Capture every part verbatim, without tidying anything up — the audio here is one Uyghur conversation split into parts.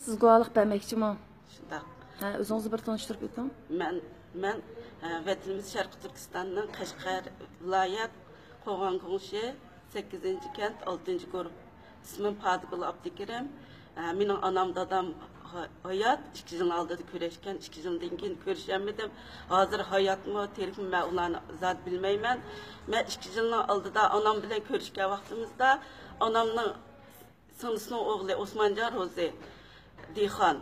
سىز گۇۋاھلىق بەرمەكچىمۇ؟ شۇنداق. ھە، ئۆزىڭىزنى بىر تونۇشتۇرۇپ ئۆتۈڭ. مەن، مەن، ئە، ۋەتىنىمىز شەرقىي تۈركىستاننىڭ قەشقەر ۋىلايەت قوغان كوڭشى سەككىزىنچى كەنت ئالتىنچى گۇرۇپ. ئىسمىم پادىگۈل ئابدۇكېرىم. ئە، مېنىڭ ئانام، دادام ھا-، ھايات. ئىككى يىلنىڭ ئالدىدا كۆرۈشكەن، ئىككى يىلدىن كېيىن كۆرۈشەلمىدىم. ھازىر ھاياتمۇ، تىرىكمۇ، مەن ئۇلارنى زادى بىلمەيمەن. مەن ئىككى يىلنىڭ ئالدىدا ئانام بىلەن كۆرۈشكەن ۋاقتىمىزدا ئانامنىڭ سىڭلىسىنىڭ ئوغلى ئوسمانجان روزى دېھقان،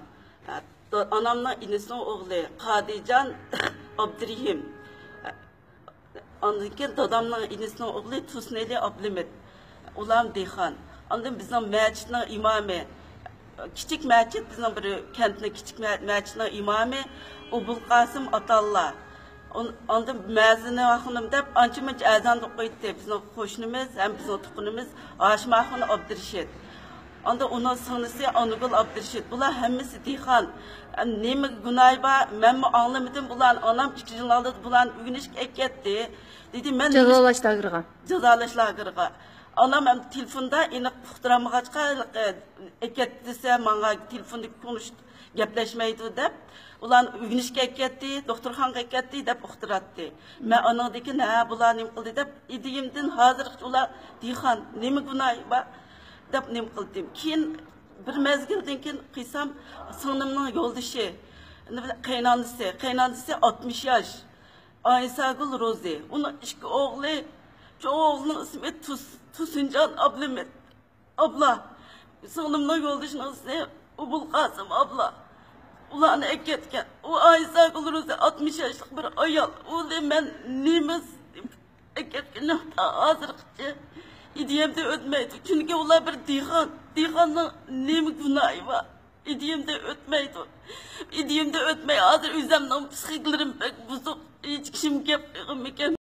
ئانامنىڭ ئىنىسىنىڭ ئوغلى قادىجان ئابدۇرېھىم، ئاندىن كېيىن دادامنىڭ ئىنىسىنىڭ ئوغلى تۇسنىلى ئابلىمىت، ئۇلارمۇ دېھقان. ئاندىن بىزنىڭ مەچىتنىڭ ئىمامى، كىچىك مەچىت، بىزنىڭ بىر كەنتنىڭ كىچىك مە-، مەچىتنىڭ ئىمامى ئوبۇلقاسىم ئاتاللا. ئون-، ئاندىن مەزىنە ئاخۇنۇم دەپ ئانچە مۇنچە ئەزان ئوقۇيتتى. بىزنىڭ قوشنىمىز ھەم بىزنىڭ تۇغقىنىمىز ھاشىم ئاخۇن ئابدۇرېشىت. ئاندىن ئۇنىڭ سىڭلىسى ئانىگۈل ئابدۇرېشىت. بۇلار ھەممىسى دېھقان. نېمە گۇناھى بار؟ مەنمۇ ئاڭلىمىدىم بۇلارنى. ئانام ئىككى يىل ئالدىدا بۇلارنى ئۆگىنىشكە ئەكەتتى. دېدى، مەن نېمە جازالاش لاگېرىغا. جازالاش لاگېرىغا. ئانام ئەمدى تېلېفوندا ئېنىق ئۇقتۇرالمىغاچقا، ئەكەت دېسە، ماڭا تېلېفوندا كونۇش-، گەپلەشمەيدۇ دەپ، ئۇلارنى ئۆگىنىشكە ئەكەتتى، دوختۇرخانىغا ئەكەتتى دەپ ئۇقتۇراتتى. مەن ئانىڭدىن كېيىن، ھە، بۇلار نېمە قىلدى دەپ، ئىدىيىمدىن ھازىرغىچە ئۇلار دېھقان، نېمە گۇناھى بار دەپ نېمە قىلدىم. كېيىن بىر مەزگىلدىن كېيىن قىلسام، سىڭلىمنىڭ يولدىشى، قەينانىسى، قەينانىسى ئاتمىش ياش، ئايساگۈل روزى. ئۇنىڭ ئىككى ئوغلى، چوڭ ئوغلىنىڭ ئىسمى تۇس-، تۇسۇنجان ئابلىمىت. ئابلا، سىڭلىمنىڭ يولدىشىنىڭ ئىسمى ئوبۇلقاسىم ئابلا. ئۇلارنى ئەكەتكەن. ئۇ ئايساگۈل روزى ئاتمىش ياشلىق بىر ئايال. ئۇنى مەن نېمە ئەكەتكىنىم ھازىرغىچە ئىدىيەمدىن ئۆتمەيدۇ. چۈنكى ئۇلار بىر دېھقان. دېھقاننىڭ نېمە گۇناھى بار؟ ئىدىيەمدىن ئۆتمەيدۇ. ئىدىيەمدىن ئۆتمەي، ھازىر ئۆزۈمنىڭ پسىخىكلىرىم بەك بۇزۇق. ھېچ كىشىم گەپ قىلغىنىمىكەن.